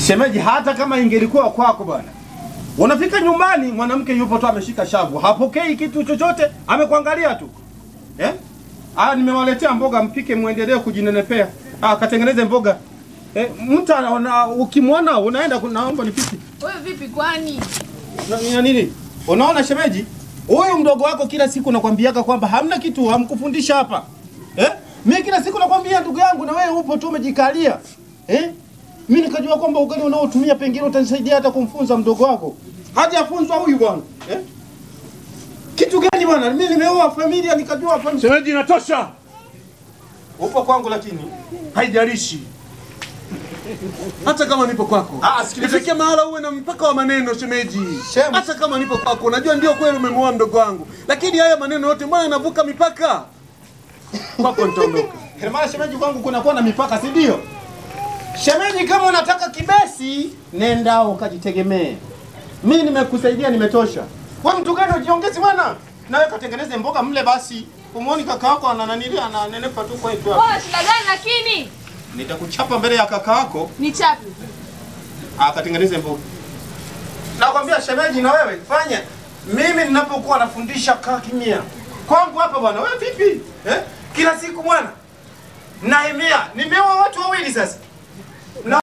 Shemeji, hata kama ingelikuwa kwako bwana. Unafika nyumbani mwanamke yupo tu ameshika shavu, hapokei kitu chochote, amekuangalia tu. Eh? Ah, nimewaletea mboga mpike muendelee kujinenepea. Ah, katengeneze mboga. Eh, mtu anaona ukimwona unaenda naomba nipike. Wewe vipi kwani? Na nini? Unaona shemeji? Huyu mdogo wako kila siku nakwambiaga kwamba hamna kitu hamkufundisha hapa. Eh? Mimi kila siku nakwambia ndugu yangu na wewe upo tu umejikalia. Eh? Mimi nikajua kwamba ugali unaotumia pengine utanisaidia hata kumfunza mdogo wako. Hajafunzwa huyu bwana. Eh? Kitu gani bwana? Mimi nimeoa familia nikajua familia. Shemeji, inatosha. Upo kwangu lakini haijalishi. Hata kama nipo kwako. Ifike mahala uwe na mpaka wa maneno shemeji. Hata kama nipo kwako, unajua ndio kweli umemuoa mdogo wangu. Lakini haya maneno yote mbona yanavuka mipaka? Kwako nitaondoka. Maana shemeji kwangu kuna kuwa na mipaka, si ndio? Shemeji, kama unataka kibesi, nenda ukajitegemee. Mimi nimekusaidia nimetosha. Wewe mtu gani ujiongeze bwana? Na wewe katengeneze mboga mle basi. Umuoni kaka yako anananilia ananenepa tu kwa hiyo. Wewe shida gani lakini? Nitakuchapa mbele ya kaka yako. Nichape. Akatengeneze mboga. Nakwambia shemeji na wewe fanya. Mimi ninapokuwa nafundisha kaa kimya. Kwangu hapa bwana, wewe vipi? Eh? Kila siku bwana. Nahemea, nimeoa watu wawili sasa.